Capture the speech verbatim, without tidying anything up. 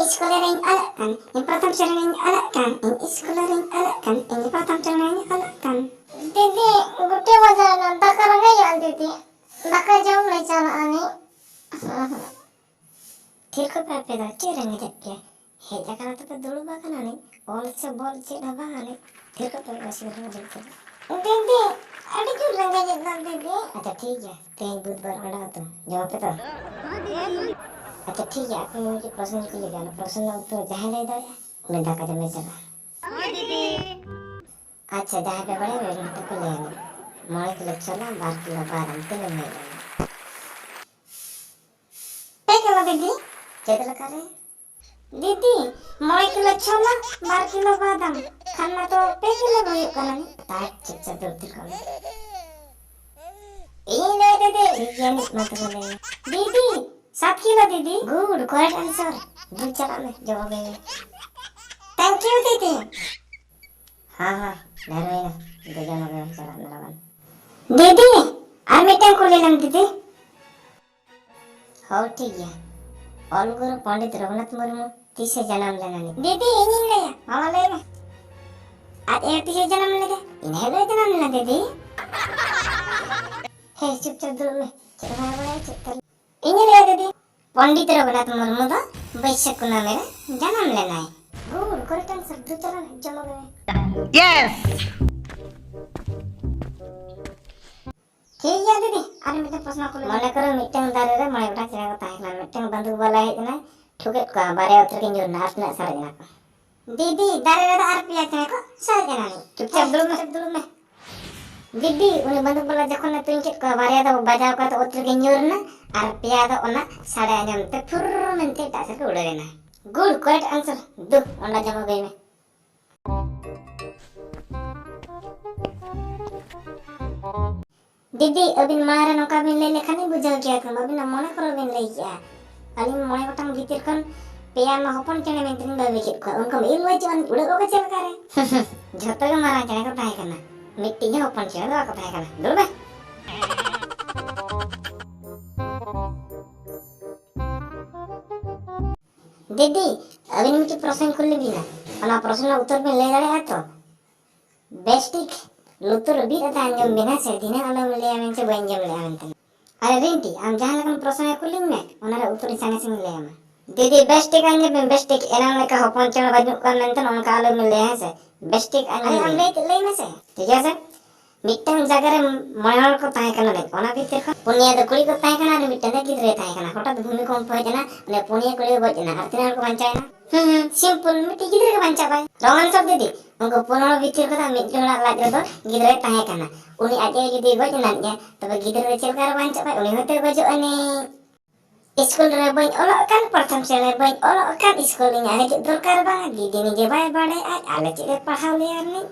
School ᱨᱤᱧ ᱚᱞᱚᱜ ᱠᱟᱱ, ᱤᱧ ᱯᱨᱚᱛᱷᱚᱢ ᱥᱨᱮᱬᱤᱧ ᱚᱞᱚᱜ ᱠᱟᱱ, ᱤᱧ ᱤᱥᱠᱩᱞ ᱨᱤᱧ ᱚᱞᱚᱜ ᱠᱟᱱ, ᱤᱧ ᱯᱨᱚᱛᱷᱚᱢ ᱥᱨᱮᱬᱤᱧ ᱚᱞᱚᱜ ᱠᱟᱱ᱾ ᱫᱤᱫᱤ, ᱜᱩᱴᱤ ᱵᱟᱡᱟᱣ ᱮᱱᱟ, ᱫᱟᱠᱟ ᱨᱮᱸᱜᱮᱡᱚᱜᱼᱟ ᱫᱤᱫᱤ, ᱫᱟᱠᱟ ᱡᱚᱢ ᱞᱮ ᱪᱟᱞᱟᱜᱼᱟ ᱱᱤᱡ᱾ ᱛᱷᱤᱨ ᱠᱚᱜ ᱯᱮ ᱟᱯᱮ ᱫᱚ, ᱪᱮᱫ ᱨᱮᱸᱜᱮᱡᱮᱫ ᱯᱮᱭᱟ? ᱦᱮᱡ ᱟᱠᱟᱱᱟ ᱛᱚᱯᱮ ᱫᱩᱲᱩᱵ ᱟᱠᱟᱱᱟ ᱱᱤᱡ, ᱚᱞ ᱥᱮ ᱵᱚᱞ ᱪᱮᱫ ᱦᱚᱸ ᱵᱟᱝ ᱟᱹᱱᱤᱡ᱾ ᱛᱷᱤᱨ ᱠᱚᱜ ᱯᱮ ᱵᱟᱹᱥᱤ ᱫᱷᱟᱨᱟ ᱫᱩᱲᱩᱵ ᱠᱟᱛᱮ᱾ ᱫᱤᱫᱤ, ᱟᱹᱰᱤ ᱡᱳᱨ ᱨᱮᱸᱜᱮᱡᱮᱫ ᱫᱚ ᱫᱤᱫᱤ᱾ ᱟᱪᱪᱷᱟ ᱴᱷᱤᱠ ᱜᱮᱭᱟ, ᱛᱮᱦᱮᱧ ᱵᱩᱫᱷᱵᱟᱨ ᱚᱸᱰᱟ ᱩᱛᱩ ᱡᱚᱢ ᱟᱯᱮ ᱛᱚ? ᱟᱪᱪᱷᱟ ᱴᱷᱤᱠ ᱜᱮᱭᱟ, ᱟᱯᱮ ᱢᱤᱫᱴᱮᱡ ᱯᱨᱚᱥᱱᱚ ᱠᱩᱞᱤ ᱯᱮᱭᱟ, ᱚᱱᱟ ᱯᱨᱚᱥᱱᱚ ᱩᱛᱛᱚᱨ ᱡᱟᱦᱟᱸᱭ ᱞᱟᱹᱭ ᱫᱟᱲᱮᱭᱟᱜᱼᱟ ᱩᱱᱤ ᱫᱟᱠᱟ ᱡᱚᱢᱮ ᱪᱟᱞᱟᱜᱼᱟ᱾ ᱦᱳᱭ ᱫᱤᱫᱤ᱾ ᱟᱪᱪᱷᱟ, ᱡᱟᱦᱟᱸᱭ ᱯᱮ ᱵᱟᱲᱟᱭᱟ ᱩᱱᱤ ᱛᱟᱠᱚ ᱞᱟᱹᱭ ᱟᱹᱞᱤᱧ᱾ ᱢᱚᱬᱮ ᱠᱤᱞᱳ ᱪᱷᱳᱞᱟ, ᱵᱟᱨ ᱠᱤᱞᱳ ᱵᱟᱫᱟᱢ, ᱛᱤᱱᱟᱹᱜ ᱦᱩᱭᱩᱜ ᱠᱟᱱᱟ? ᱯᱮ ᱠᱤᱞᱳ ᱫᱤᱫᱤ᱾ ᱪᱮᱫ ᱞᱮᱠᱟᱨᱮ? ᱫᱤᱫᱤ, ᱢᱚᱬᱮ ᱠᱤᱞᱳ ᱪᱷᱳᱞᱟ, ᱵᱟᱨ ᱠᱤᱞᱳ ᱵᱟᱫᱟᱢ, ᱠᱷᱟᱱ ᱢᱟ ᱛᱚ ᱯᱮ ᱠᱤᱞᱳ ᱜᱮ ᱦᱩᱭᱩᱜ ᱠᱟᱱᱟ ᱱᱤ᱾ ᱛᱟᱭ ᱪᱩᱯᱪᱟᱯ ᱫᱩᱲᱩᱵ ᱛᱷᱤᱨ ᱠᱚᱜ ᱢᱮ᱾ ᱤᱧ ᱞᱟᱹᱭ ᱫᱤᱫᱤ᱾ ᱴᱷᱤᱠ ᱜᱮᱭᱟ ᱱᱤ, ᱢᱟ ᱛᱚᱵᱮ ᱞᱟᱹᱭ ᱢᱮ᱾ ᱫᱤᱫᱤ, ᱥᱟᱛ ᱠᱤᱞᱳ ᱫᱤᱫᱤ᱾ Good, correct answer. ᱫᱩ ᱪᱟᱞᱟᱜ ᱢᱮ, ᱡᱚᱢ ᱟᱹᱜᱩᱭ ᱢᱮ᱾ Thank you ᱫᱤᱫᱤ᱾ ᱦᱮᱸ ᱦᱮᱸ, ᱰᱷᱮᱨ ᱦᱩᱭᱱᱟ, ᱫᱩ ᱡᱚᱢ ᱟᱹᱜᱩᱭ ᱢᱮ, ᱪᱟᱞᱟᱜ ᱢᱮ ᱞᱚᱜᱚᱱ᱾ ᱫᱤᱫᱤ, ᱟᱨ ᱢᱤᱫᱴᱟᱝ ᱠᱩᱞᱤ ᱞᱮᱢ ᱫᱤᱫᱤ᱾ ᱦᱚᱸ, ᱴᱷᱤᱠ ᱜᱮᱭᱟ᱾ ᱚᱞ ᱜᱩᱨᱩ ᱯᱚᱱᱰᱤᱛ ᱨᱚᱜᱷᱩᱱᱟᱛᱷ ᱢᱩᱨᱢᱩ ᱛᱤᱥᱮ ᱡᱟᱱᱟᱢ ᱞᱮᱱᱟ ᱱᱤ? ᱫᱤᱫᱤ, ᱤᱧᱤᱧ ᱞᱟᱹᱭᱟ᱾ ᱢᱟᱢᱟ, ᱞᱟᱹᱭ ᱢᱮ᱾ ᱟᱡ ᱟᱭᱳ ᱛᱤᱥᱮ ᱡᱟᱱᱟᱢ ᱞᱮᱫᱟ? ᱤᱱᱟᱹ ᱦᱤᱞᱳᱜ ᱡᱟᱱᱟᱢ ᱞᱮᱱᱟ, ᱫᱤᱫᱤ᱾ ᱦᱮᱸ, ᱪᱩᱯᱪᱟᱯ ᱫᱩᱲᱩᱵ ᱢᱮ᱾ ᱪᱮᱫ ᱦᱚᱸ ᱵᱟᱭ ᱵᱟᱲᱟᱭᱟ, ᱪᱮᱫ ᱛᱟᱞᱮ? ᱤᱧᱤᱧ ᱞᱟᱹᱭᱟ, ᱫᱤᱫᱤ᱾ ᱯᱚᱱᱰᱤᱛ ᱨᱚᱜᱷᱩᱱᱟᱛᱷ ᱢᱩᱨᱢᱩ ᱫᱚ ᱵᱟᱹᱭᱥᱟᱹᱠᱷ ᱠᱩᱱᱟᱹᱢᱤ ᱨᱮ ᱡᱟᱱᱟᱢ ᱞᱮᱱᱟᱭ᱾ Good, correct answer. ᱫᱩ ᱪᱟᱞᱟᱜ ᱢᱮ, ᱡᱚᱢ ᱟᱹᱜᱩᱭ ᱢᱮ᱾ Yes! ᱴᱷᱤᱠ ᱜᱮᱭᱟ ᱫᱤᱫᱤ, ᱟᱨ ᱢᱤᱫᱴᱟᱝ ᱯᱨᱚᱥᱱᱚ ᱠᱩᱞᱤ᱾ ᱢᱚᱱᱮ ᱠᱚᱨᱚ ᱢᱤᱫᱴᱟᱝ ᱫᱟᱨᱮ ᱨᱮ ᱢᱚᱬᱮ ᱜᱚᱴᱟᱝ ᱪᱮᱬᱮ ᱠᱚ ᱛᱟᱦᱮᱸ ᱠᱟᱱᱟ᱾ ᱢᱤᱫᱴᱟᱝ ᱵᱟᱱᱫᱩᱠ ᱵᱟᱞᱟᱭ ᱦᱮᱡ ᱮᱱᱟᱭ, ᱴᱷᱩᱠᱮᱫ ᱠᱚᱣᱟ, ᱵᱟᱨᱭᱟ ᱚᱛ ᱨᱮᱠᱤᱱ ᱧᱩᱨ ᱮᱱᱟ, ᱟᱨ ᱛᱤᱱᱟᱹᱜ ᱥᱟᱨᱮᱡ ᱮᱱᱟ ᱠᱚ? ᱫᱤᱫᱤ, ᱫᱟᱨᱮ ᱨᱮᱫᱚ ᱟᱨ ᱯᱮᱭᱟ ᱪᱮᱬᱮ ᱠᱚ ᱥᱟᱨᱮᱡ ᱮᱱᱟ ᱱᱤᱡ᱾ ᱪᱩᱯᱪᱟᱯ ᱫᱩᱲᱩᱵ ᱢᱮ᱾ ᱫᱩᱲᱩᱵ ᱢᱮ᱾ ᱫᱤᱫᱤ, ᱩᱱᱤ ᱵᱟᱱᱫᱩᱠ ᱵᱟᱞᱟ ᱡᱚᱠᱷᱚᱱᱮ ᱛᱩᱧ ᱠᱮᱫ ᱠᱚᱣᱟ, ᱵᱟᱨᱭᱟ ᱫᱚ ᱵᱟᱡᱟᱣ ᱠᱟᱛᱮ ᱚᱛ ᱨᱮᱠᱤᱱ ᱧᱩᱨ ᱮᱱᱟ, ᱟᱨ ᱯᱮᱭᱟ ᱫᱚ ᱚᱱᱟ ᱥᱟᱰᱮ ᱟᱸᱡᱚᱢ ᱛᱮ ᱯᱷᱩᱨᱨ ᱢᱮᱱᱛᱮ ᱮᱴᱟᱜ ᱥᱮᱫ ᱠᱚ ᱩᱰᱟᱹᱣ ᱮᱱᱟ᱾ Good, correct answer. ᱫᱩ, ᱚᱱᱟ ᱡᱚᱢ ᱟᱹᱜᱩᱭ ᱢᱮ᱾ ᱫᱤᱫᱤ, ᱟᱹᱵᱤᱱ ᱢᱟᱲᱟᱝ ᱨᱮ ᱱᱚᱝᱠᱟ ᱵᱤᱱ ᱞᱟᱹᱭ ᱞᱮᱠᱷᱟᱱ ᱞᱤᱧ ᱵᱩᱡᱷᱟᱹᱣ ᱠᱮᱭᱟ, ᱛᱚ ᱟᱹᱵᱤᱱᱟᱜ ᱢᱚᱱᱮ ᱠᱚᱨᱮ ᱵᱤᱱ ᱞᱟᱹᱭ ᱠᱮᱜᱼᱟ᱾ ᱟᱹᱞᱤᱧ ᱢᱚᱬᱮ ᱜᱚᱴᱟᱝ ᱵᱷᱤᱛᱤᱨ ᱠᱷᱚᱱ ᱯᱮᱭᱟ ᱢᱟ ᱦᱚᱯᱚᱱ ᱪᱮᱬᱮ ᱢᱮᱱᱛᱮ ᱞᱤᱧ ᱵᱷᱟᱹᱵᱤ ᱠᱮᱫ ᱠᱚᱣᱟ, ᱩᱱᱠᱩ ᱢᱟ ᱤᱞ ᱵᱟᱹᱪᱩᱜ ᱟᱹᱱᱤᱡ, ᱩᱰᱟᱹᱜ ᱵᱟᱠᱚ ᱪᱮᱫ ᱞᱮᱠᱟ ᱨᱮ? ᱡᱷᱚᱛᱚ ᱜᱮ ᱢᱟᱨᱟᱝ ᱪᱮᱬᱮ ᱠᱚ ᱛᱟᱦᱮᱸ ᱠᱟᱱᱟ, ᱢᱤᱫᱴᱤᱡ ᱦᱚᱸ ᱦᱚᱯᱚᱱ ᱪᱮᱬᱮ ᱫᱚ ᱵᱟᱠᱚ ᱛᱟᱦᱮᱸ ᱠᱟᱱᱟ᱾ ᱫᱩᱲᱩᱵ ᱢᱮ᱾ ᱫᱤᱫᱤ, ᱟᱹᱵᱤᱱ ᱢᱤᱫᱴᱤᱡ ᱯᱨᱚᱥᱱᱚᱧ ᱠᱩᱞᱤ ᱵᱤᱱᱟ, ᱚᱱᱟ ᱯᱨᱚᱥᱱᱚ ᱨᱮᱱᱟᱜ ᱩᱛᱛᱚᱨ ᱵᱤᱱ ᱞᱟᱹᱭ ᱫᱟᱲᱮᱭᱟᱜᱼᱟ ᱛᱚ? ᱵᱮᱥ ᱴᱷᱤᱠ ᱞᱩᱛᱩᱨ ᱵᱤᱫ ᱟᱛᱮ ᱟᱸᱡᱚᱢ ᱵᱤᱱ, ᱦᱮᱸ ᱥᱮ? ᱫᱷᱤᱱᱟᱹᱝ ᱟᱞᱚᱢ ᱞᱟᱹᱭᱟ ᱢᱮᱱᱛᱮ ᱵᱟᱹᱧ ᱟᱸᱡᱚᱢ ᱞᱮᱜᱼᱟ ᱢᱮᱱᱛᱮ᱾ ᱟᱨᱮ ᱨᱤᱱᱴᱤ, ᱟᱢ ᱡᱟᱦᱟᱸ ᱞᱮᱠᱟᱱ ᱯᱨᱚᱥᱱᱚ ᱠᱩᱞᱤᱧ ᱢᱮ, ᱚᱱᱟ ᱨᱮ ᱩᱛᱛᱚᱨ ᱤᱧ ᱥᱟᱸᱜᱮ ᱥᱟᱸᱜᱮ ᱞᱟᱹᱭ ᱟᱢᱟ᱾ ᱫᱤᱫᱤ, ᱵᱮᱥ ᱴᱷᱤᱠ ᱟᱸᱡᱚᱢ ᱵᱤᱱ, ᱵᱮᱥ ᱴᱷᱤᱠ᱾ ᱮᱱᱟᱝ ᱞᱮᱠᱟ ᱦᱚᱯᱚᱱ ᱪᱮᱬᱮ ᱵᱟᱹᱱᱩᱜ ᱠᱚᱣᱟ ᱢᱮᱱᱛᱮ ᱚᱱᱠᱟ ᱟᱞᱚ ᱵᱤᱱ ᱞᱟᱹᱭᱟ, ᱦᱮᱸ ᱥᱮ? ᱵᱮᱥ ᱴᱷᱤᱠ ᱟᱸᱡᱚᱢ ᱟᱨᱮ ᱟᱢ ᱵᱤᱱ᱾ ᱞᱟᱹᱭ, ᱞᱟᱹᱭ ᱢᱮᱥᱮ᱾ ᱴᱷᱤᱠ ᱟᱪᱷᱮ? ᱢᱤᱫᱴᱟᱝ ᱡᱟᱭᱜᱟ ᱨᱮ ᱢᱚᱬᱮ ᱦᱚᱲ ᱠᱚ ᱛᱟᱦᱮᱸ ᱠᱟᱱᱟ ᱞᱮ᱾ ᱚᱱᱟ ᱵᱷᱤᱛᱤᱨ ᱠᱷᱚᱱ ᱯᱩᱱᱭᱟ ᱫᱚ ᱠᱩᱲᱤ ᱠᱚ ᱛᱟᱦᱮᱸ ᱠᱟᱱᱟ ᱟᱨ ᱢᱤᱫᱴᱟᱝ ᱫᱚ ᱜᱤᱫᱽᱨᱟᱹᱭ ᱛᱟᱦᱮᱸ ᱠᱟᱱᱟ᱾ ᱦᱚᱴᱟᱛ ᱵᱷᱩᱢᱤᱠᱚᱢᱯᱚ ᱦᱮᱡ ᱮᱱᱟ, ᱩᱱᱤ ᱯᱩᱱᱭᱟ ᱠᱩᱲᱤ ᱠᱚ ᱜᱚᱡ ᱮᱱᱟ᱾ ᱟᱨ ᱛᱤᱱᱟᱹᱜ ᱦᱚᱲ ᱠᱚ ᱵᱟᱧᱪᱟᱣ ᱮᱱᱟ? ᱦᱩᱸ, ᱦᱩᱸ, simple, ᱢᱤᱫᱴᱤᱡ ᱜᱤᱫᱽᱨᱟᱹ ᱜᱮ ᱵᱟᱧᱪᱟᱣ ᱠᱚᱣᱟᱭ᱾ Wrong answer ᱫᱤᱫᱤ᱾ ᱩᱱᱠᱩ ᱯᱩᱱ ᱦᱚᱲ ᱵᱷᱤᱛᱤᱨ ᱠᱷᱚᱱᱟᱜ ᱢᱤᱫ ᱦᱚᱲᱟᱜ ᱞᱟᱡ ᱨᱮᱫᱚ ᱜᱤᱫᱽᱨᱟᱹᱭ ᱛᱟᱦᱮᱸ ᱠᱟᱱᱟ᱾ ᱩᱱᱤ ᱟᱡ ᱟᱭᱳ ᱡᱩᱫᱤ ᱜᱚᱡ ᱮᱱᱟ ᱜᱮ, ᱛᱚᱵᱮ ᱜᱤᱫᱽᱨᱟᱹ ᱫᱚ ᱪᱮᱫ ᱞᱮᱠᱟᱨᱮ ᱵᱟᱧᱪᱟᱜ ᱟᱭ? ᱩᱱᱤ ᱦᱚᱸᱛᱚᱭ ᱜᱚᱡᱚᱜ ᱟᱹᱱᱤᱡ᱾ ᱤᱥᱠᱩᱞ ᱨᱮ ᱵᱟᱹᱧ ᱚᱞᱚᱜ ᱠᱟᱱ, ᱯᱨᱚᱛᱷᱚᱢ ᱥᱨᱮᱬᱤ ᱨᱮ ᱵᱟᱹᱧ ᱚᱞᱚᱜ ᱠᱟᱱ, ᱤᱥᱠᱩᱞ ᱤᱧᱟᱹᱜ ᱦᱤᱡᱩᱜ ᱫᱚᱨᱠᱟᱨ ᱵᱟᱝ, ᱫᱤᱫᱤ ᱱᱤᱡᱮ ᱵᱟᱭ ᱵᱟᱲᱟᱭᱟ, ᱟᱡ ᱟᱞᱮ ᱪᱮᱫ ᱮ ᱯᱟᱲᱦᱟᱣ ᱞᱮᱭᱟ ᱨᱤᱱᱤᱡ᱾